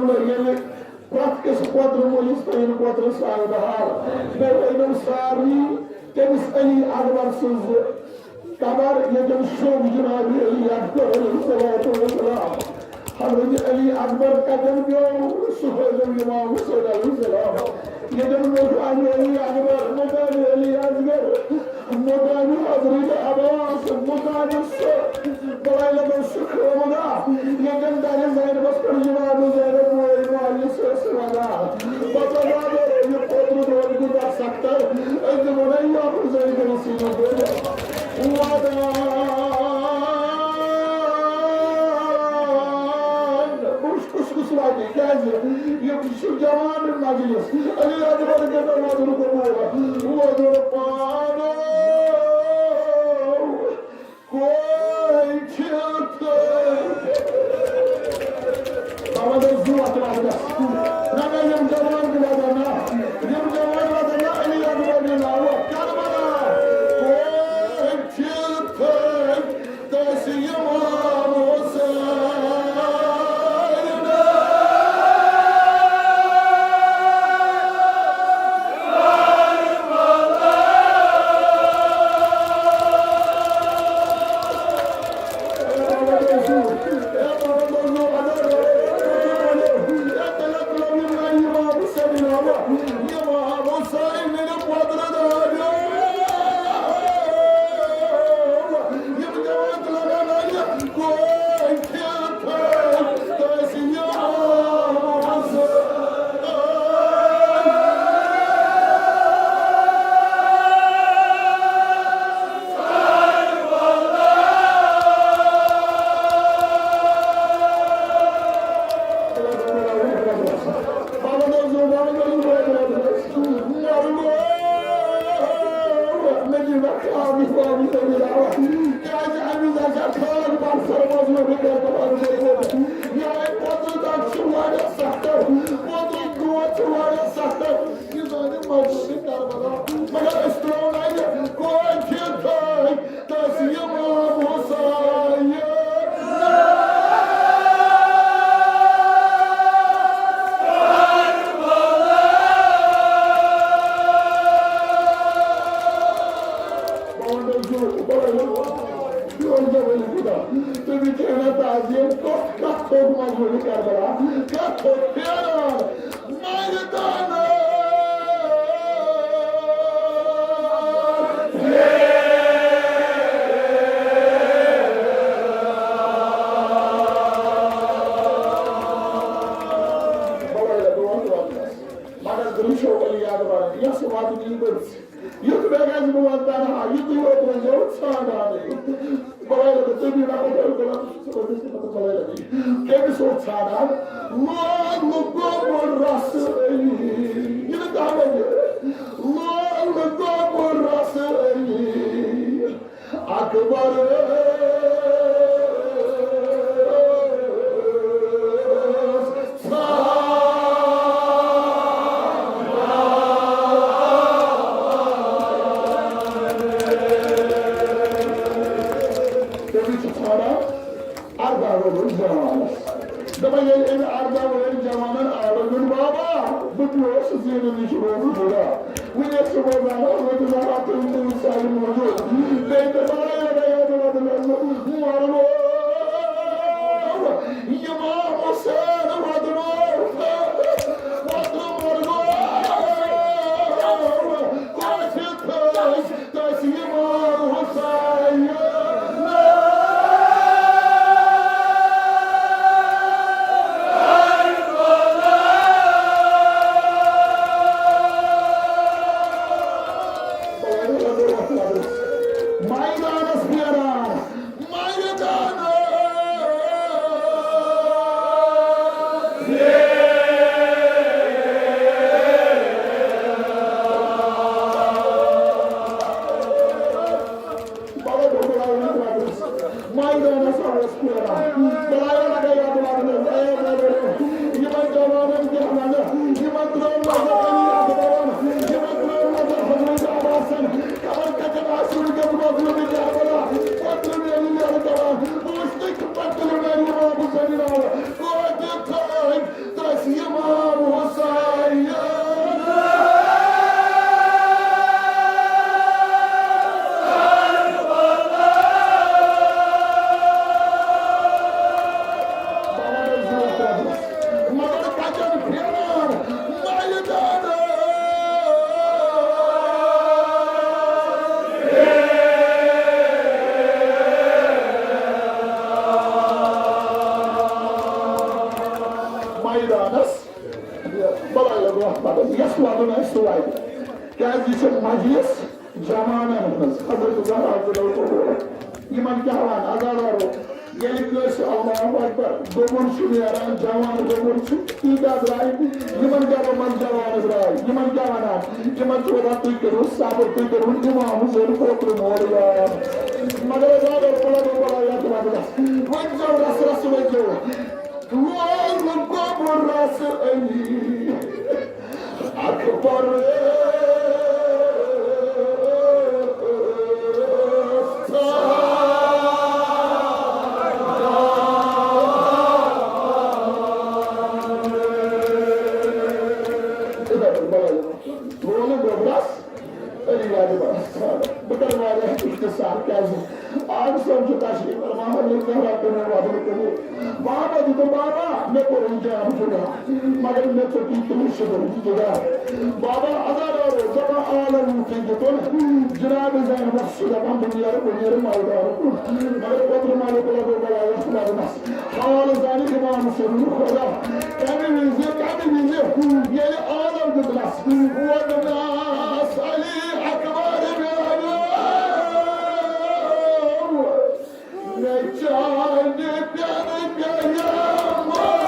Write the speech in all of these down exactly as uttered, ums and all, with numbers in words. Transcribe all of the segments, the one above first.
ییٚلہِ پرٛٮ۪تھ کِس پۄترٕ مٲلِس تہٕ یِنہٕ پۄترٕ سایہِ بہار، مےٚ ؤنِو سارنٕے تٔمِس علی اکبر سٕنٛز قبر ییٚتٮ۪ن شوٚنٛگ جناب علی اکبر علیہ الصلوۃ والسلام۔ حضرت علی اکبر کتٮ۪ن پیوٚو؟ سُہ ہٲوِو امام حسین علیہ السلام۔ ییٚتٮ۪ن مقام علی اکبر، مقام علی اصغر، مقام حضرت عباس، مقام سُہ بلائے لگو سُہ خٲمگاہ، ییٚتٮ۪ن دَرِ زینبس پٮ۪ٹھ جناب زینب بوے ماجہِ سٕنٛز وَنان۔ پتہٕ وَنان، یہِ پوتُر روزِ گُزار سختر، أسۍ دِمو نہ یہِ اَپُز زٲنۍ کٔرِتھ سیٖدھے پٲٹھۍ۔ وَدان۔ کُس، کُس، کُس واتہِ؟ کیٛازِ؟ یہِ چھُ جوان مجلس۔ علی اکبر گٔے مےٚ وَدُن قبوٗل۔ وَدُن پانو۔ کویہِ چھِ تھٔج۔ بابا دوٚپ، زُو اَتھ وَدَس۔ نہ، نہ، یِم جوان تہِ وَدَن نا۔ یِم جوان وَدَن نا، علی اکبر نہِ ناوٕ۔ کربلا۔ کویہِ چھِ تھٔج۔ تَس یِوان اوس۔ مگر أسۍ ترٛاوو نہٕ اَتہِ کٲفی تھٲے، تَس یِمام حُسین۔ تٔمِس چھِ وَنان تعظیٖم، کَتھ، کَتھ تھوٚد مجبوٗری کربلا، کَتھ تھوٚد پھیران۔ میدان۔ مگر دُنچو علی اکبر، یۄس وَتھ نیٖبٕژ، یُتھ مےٚ گژھِ بہٕ وَنہٕ تنہا، یُتُے یوت وۄنۍ زیوٗٹھ ژھانٛڈان۔ بلے لگے، تُہۍ دِیِو نفر تۄہہِ غلام صٲبَس نِش، مطلب، بلے لگے۔ کٔمِس اوس ژھانٛڈان؟ لول گوٚبُر رسٲیی۔ یہِ نہٕ کانٛہہ وَنہِ۔ لول گوٚبُر رسٲیی۔ اکبر۔ تٔمِس چھِ ژھانٛڈان اَرداہ وُہُر جوانَس۔ دَپان، ییٚلہِ أمۍ اَرداہ وُہُر جوانَن آرڈر دیُت، بابا، بہٕ پیوس زینہٕ نِش روزٕ جُدا۔ وۄنۍ ٲسۍ صُبحٲے زانان، وۄنۍ تہِ زانان، تِم تہِ وٕچھ سانہِ موٗجوٗب۔ بیٚیہِ تہِ بَنٲیِو رَیادٕ وَدُن، مَرنو۔ اِمام حُسین وَدُن، وَدُن، مَرنو۔ کٲفی تھٲوِس، تَس اِمام حُسین۔ میدانس پھیران، میدان میدانس، یہِ بلایہِ لگوو اتھ پتہٕ، یس ودُن آسہِ سُہ ودِ۔ کیازِ یہِ چھِ مجلس جوانن ہٕنٛز۔ حضرت زہرا رضی اللہ عنہا۔ یِمن کیٛاہ ونان عزادارو؟ ییٚلہِ کٲنٛسہِ اللہ اکبر گوٚبُر چھُ نیران، جوان گوٚبُر چھُ، تیٖتیٛاہ درٛاے، یِمن کیٛاہ، یِمن جوان درٛاے، یِمن کیٛاہ ونان؟ یِمن چھُ ونان، تُہۍ کٔرِو صبر، تُہۍ کٔرِو امام حسین پوترٕ مول یاد۔ مگر عزادارو، بلایہِ لگوو، بلایہِ لگوو۔ وۄنۍ زیو رس رس، وۄنۍ زیو۔ لول گوٚبُر رس علی اکبر۔ لول گوٚبُر رس علی اکبر۔ بہٕ کرٕ واریاہ اختصار، کیازِ آز صٲب چھُ تشریف فرما، حضرت زہرا کٔرِو وعدٕ کٔرِو۔ بابا دیُتُم، بابا، مےٚ کوٚر حجاب جُدا، مگر مےٚ ژوٚٹ یہِ تُہُنٛد شُکر جُدا۔ بابا عزادارو، دپان عالم یُتھُے دیُتُن، جناب زینبس چھُ دپان، بہٕ نیرٕ، بہٕ نیرٕ مٲدانہٕ کُن۔ مگر پوترٕ مالِک لگوو بلایس ودنس۔ حال زانہِ امام حسین خدا۔ کمہِ وِزِ، کمہِ وِزِ، ییٚلہِ عالم دیُتنس، ووٚننس علی اکبر میانیو، مےٚ چانہِ پیارٕ پیغمبر۔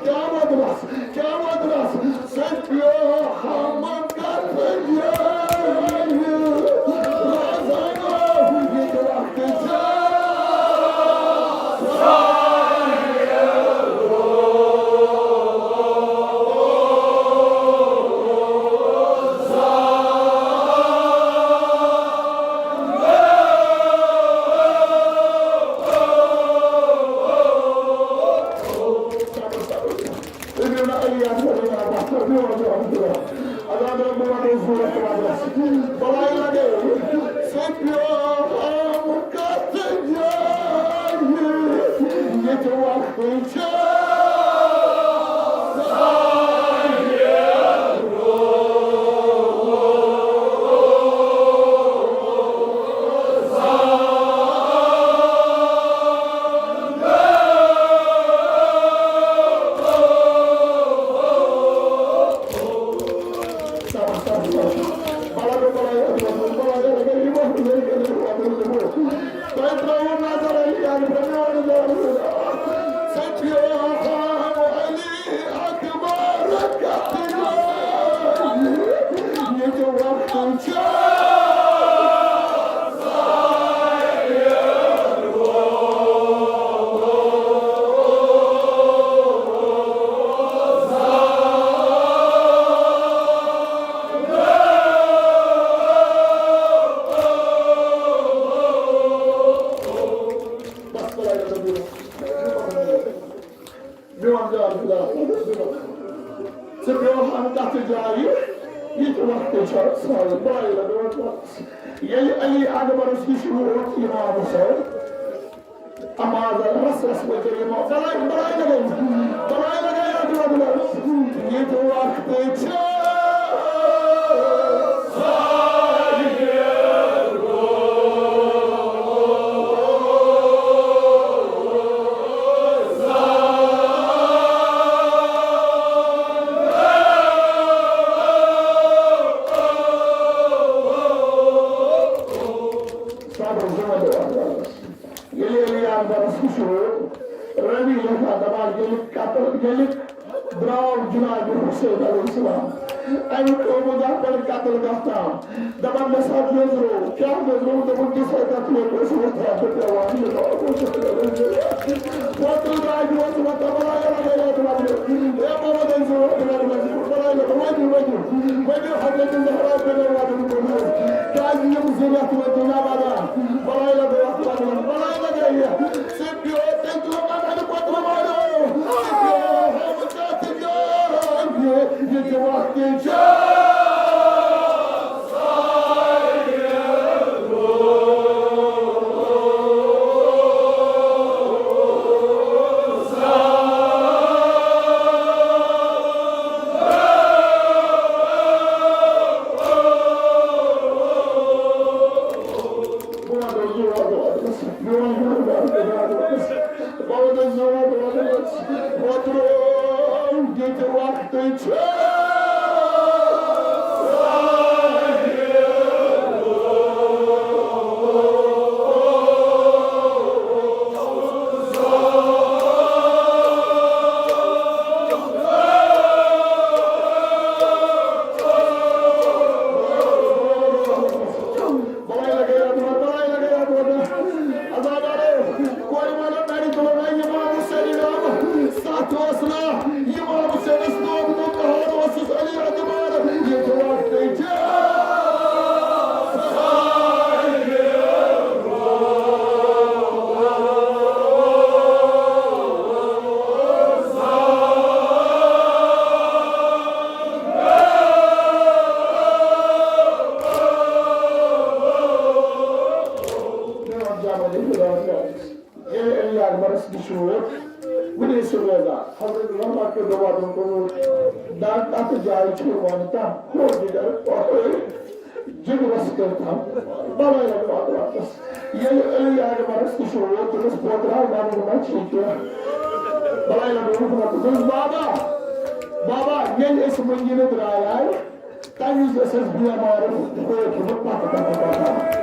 کیٛاہ وَدنَس؟ کیٛاہ وَدنَس؟ سُہ پیوٚو ہمن کتھ جایہِ۔ روزانو یہِ وقت چھُ۔ بلایہِ لگے، سُہ پیوٚو ہم کتھ جایہِ، ییٚتہِ وقتٕے چھُ۔ تۄہہِ ترٛٲووٕ نظر علی اکبر میون یار۔ سُہ پیوٚو علی اکبر کتھ جایہِ، ییٚتہِ وقتٕے چھُ۔ میون یار خدا، ژٕ بیوہان تتھ جایہِ، ییٚتہِ وقتٕے چھُ سٲنۍ بایہِ لگٲومٕژ۔ ییٚلہِ علی اکبرس نِش ووت امام حسین، امام رس رس پٲٹھۍ یِمو بلایہِ، بلایہِ لگٲومٕژ، بلایہِ لگٲومٕژ، ییٚتہِ وقتٕے چھُ۔ ییٚلہِ علی اکبرس وٕچھو، رٔوی لیکھان دپان، ییٚلہِ قتل، ییٚلہِ درٛاو جناب حسین علیہ السلام، اَمہِ قومہٕ دَہ پٮ۪ٹھ قتل گژھان۔ دپان، مےٚ سا نٔزرو، کیٛاہ نٔزرو؟ دوٚپُن، تِژھے تکلیف ٲس وۄتھان تہٕ پٮ۪وان یہِ۔ پوتُر داجہِ اوس وۄتھان، بلایا لگے یوت وَننہِ۔ اے محمد، أسۍ چھِ وۄتھان، وۄتھان، بلایا لگے، ؤنِو، ؤنِو، ؤنِو، حضرت زہرا بِن وَدُن قبول۔ کیٛازِ یِم زٕ رٮ۪تھ وٲتۍ نہ وَدان؟ بلایا لگے یوت وَننہِ، بلایا لگے یہِ۔ ژٕ پیوٚو تٔمۍ تُلُن اَتھٕ پَتہٕ وَنو۔ ژٕ پیوٚو، ہاوُن ژےٚ تہِ پیوٚو۔ یہِ، یہِ تہِ وَقتٕے چھُ۔ بلایا لگے یوت وَننہِ، بلایا لگے یوت وَننہِ۔ عزادارو، کورِ والٮ۪و، نرِ تُلو وۄنۍ امام حسین ناو۔ ستھ اوس نا امام حسینس نومُت، کہر اوسُس علی اکبر۔ یہِ تہِ وقتٕے چھُ۔ ییٚلہِ علی اکبرس نِش ووت، وُنہِ ٲسۍ روزان۔ حضرت عمر پاک کٔر دعا دۄن کوٚرمُت، دَگ اَتھ جایہِ چھُ وَنہٕ تام، کوٚر جِگر پَتہٕ جِگرَس کٔر تھَم۔ بَلایہِ لَگٲو اَتھ وَقتَس۔ ییٚلہِ علی اکبرس نِش ووت، دوٚپُس، پوترا، وَنُن ما چھُے کینٛہہ؟ بَلایہِ لَگٲو اَتھ وَقتَس۔ دوٚپُس، بابا، بابا، ییٚلہِ أسۍ مٔنٛگِنہٕ درٛاے، تَمہِ وِزِ ٲسۍ أسۍ بیمار پٲٹھۍ پَتہٕ، پَتہٕ، پَتہٕ۔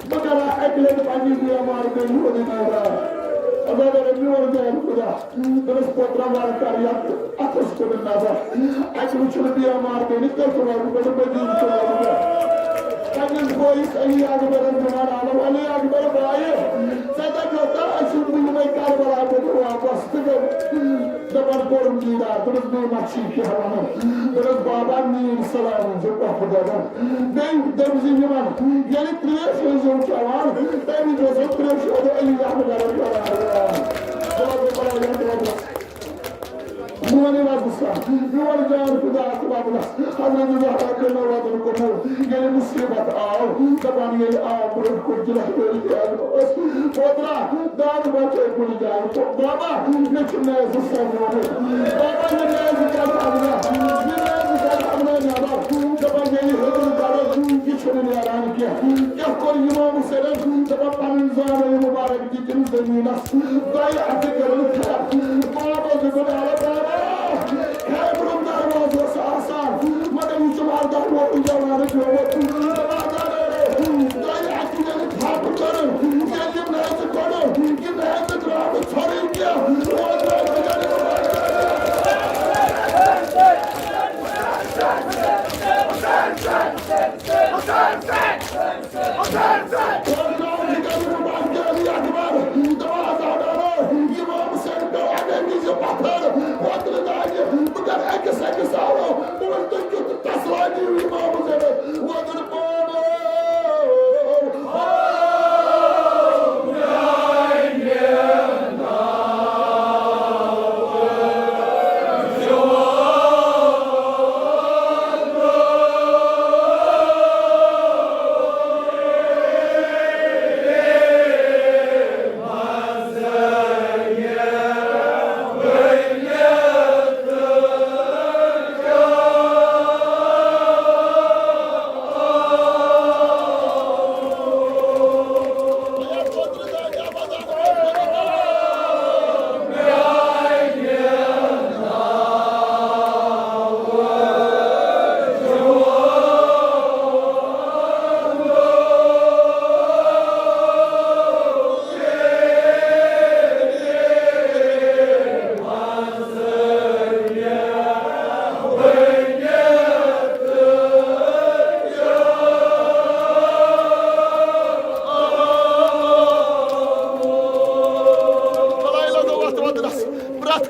بہٕ کَرٕ ہا اَکہِ لَٹہِ پَنٕنہِ بیمار بیٚنہِ ہُنٛد دیٖدار۔ اَگر میون جان خۄدا، دوٚپُس، پوترا، وَرٕ کَر یَتھ اَتھَس کُن نظر۔ اَتہِ وٕچھُن بیمار بیٚنہِ کٔژ وَرٕ، بہٕ چھُس مدیٖنہٕ تہِ وَرٕ۔ پَنٕنِس بٲیِس علی اکبرَس دِوان آلو، علی اکبر بایہِ، ژےٚ دَپیوتھ أسۍ یِمو یِمَے کربلا پٮ۪ٹھ واپَس تہٕ گٔے۔ دَپان کوٚرُم دیٖدار، دوٚپُس، بیٚیہِ ما چھی کینٛہہ وَنُن؟ دوٚپُس، بابا، میٛٲنۍ سلام ؤنۍزیو پۄپھٕ دۄدَن۔ بیٚیہِ دٔپۍ زِ یِمَن، ییٚلہِ ترٛیش ٲسۍزیو چٮ۪وان، تَمہِ وِزِ اوسُکھ ترٛیشہِ اورٕ علی احمد عرب کران۔ بابا، بابا، یَتھ وَنُن۔ میون وَزٕ سا، میون جان خۄدا تہٕ وَدنَس، حضرت زہرا کٔرِنو وَدُن قبوٗل۔ ییٚلہِ مُصیٖبت آو، دَپان ییٚلہِ آو برٛونٛہہ کُن جِناب علی احمد اوس، پوترا، داد بچے کُنہِ جایہِ۔ بابا، مےٚ چھُ میزٕ سَمومُت۔ بابا، یہِ میزٕ کَڑ اَننہ، یہِ میزٕ کَڑ اَننہ نٮ۪بر۔ دَپان، ییٚلہِ ہیوٚتُن کَڑُن، یہِ چھُنہٕ نیران کینٛہہ۔ کیٛاہ کوٚر اِمام حُسینَن؟ دَپان، پَنٕنۍ زانٛوَے مُبارک دِتِم زٔمیٖنَس۔ دۄیہِ اَتھٕ کٔرٕن کھڑا۔ بابا، دوٚپُن، اَلہٕ بابا، خیبرُک دروازٕ اوس آسان، مگر یہِ چھُ وَردَن ووتمُت جوانَس پیوٚمُت۔ دَپان، دۄیہِ اَتھٕ کٔرٕن تھپھ کٔرٕن، ییٚلہِ یِم نَزٕ کوٚڑُن، یہِ نَزٕ درٛاو نہٕ ژھۄرٕے کینٛہہ۔ اوترٕ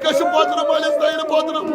أسۍ چھِ بٲترٕ مٲلِس دٲیرٕ بٲترٕ۔